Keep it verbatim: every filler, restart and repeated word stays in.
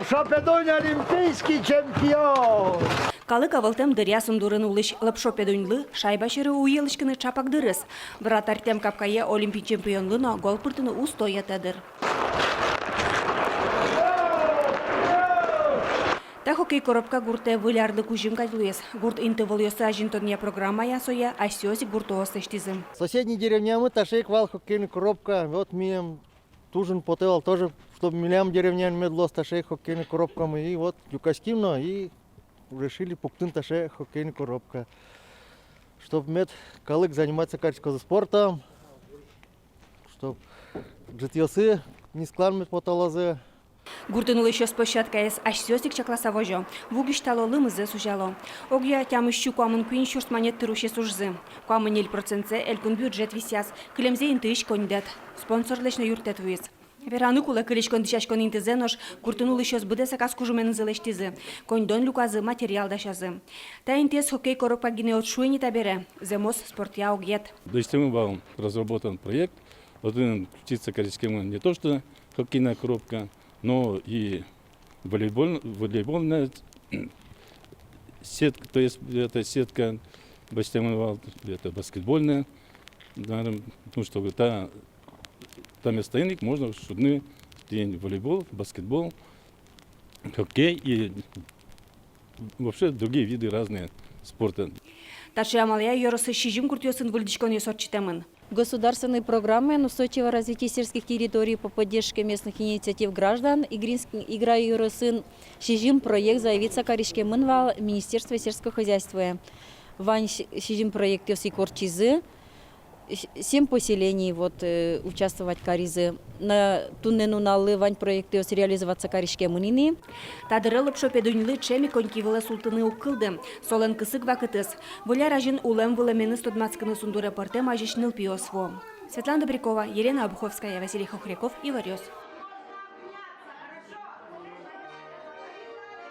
Лопшо Педунь олимпийский чемпион. Калык ӧвӧлтэм дыръя Сундурын улӥсь Лопшо Педуньлы шайба сьӧры уйылӥськыны чапак дырыз. Вратарьтэм капкае олимпи чемпионлы но гол пыртыны усто йӧтэ дыр. Та хоккей коробка гуртэ Выль арлы кузьым кадь луиз. Гурт инты вылъёсы азинтонъя программая сое асьсэос ик гуртоос лэсьтӥзы. Соседний деревнямы таӵе ик вал хоккейный коробка. Вот милям туж ик потэ вал тоже, чтоб милям деревняын мед луоз таӵе хоккейный коробкамы. И вот люкаським но и решили пуктыны таӵе хоккейный коробка, чтоб мед калык заниматься кариськозы спортом, чтоб ӝытъёсы нискылан мед поталозы. Гуртын улӥсьёс площадкаез асьсэос ик чакласа возё. Ву кисьтало, лымызэ сузяло. Огъя тямыссю куамын куинь сюрс манет тырусез ужзы. Куамын ньыль процентсэ элькун бюджет висъяз. Кылемзэ интыысь коньдэт, спонсорлэсь но юрттэт вуиз. Вераны кулэ, кылиськон дӥсяськон интызэ нош гуртын улӥсьёс быдэсак ас кужыменызы лэсьтӥзы. Коньдон люказы, материал дасязы. Та интыез хоккей коробка гинэ уд шуы ни табере, зэмос спортъя огъет. Дасьтэмын вал, разработан проект, отын включиться кариськемын не то что хоккейная коробка, но и волейбол, волейбольная сетка, то есть это сетка, басьтэмын вал, это баскетбольная, наверное, потому что та, та местаын ик можно шудыны тӥни волейбол, баскетбол, хоккей и вообще другие виды разные спорта. Таӵе амалъя ёросысь сизьым гуртъёсын выльдӥськонъёс ортчытэмын. Государственной программаен устойчивого развития сельских территорий по поддержке местных инициатив граждан Игринск-, Игра ёросын сизьым проект заявиться кариськемын вал Министерство сельского хозяйства. Вань с-, сизьым проектъёс ик ортчизы, с-, семь поселений вот, э, участвовать каризы. Но туннэ нуналлы вань проектъёс реализоваться кариськемын ини. Та дыре Лопшо Педуньлы ӵем ик коньки вылэ султыны уг кылды. Солэн кысык вакытэз. Выль ар азьын улэм-вылэменыз тодматскыны Сундуре пӧртэм азьысь нылпиос вуо. Светлана Добрякова, Елена Обуховская, Василий Хохряков, Иворъёс.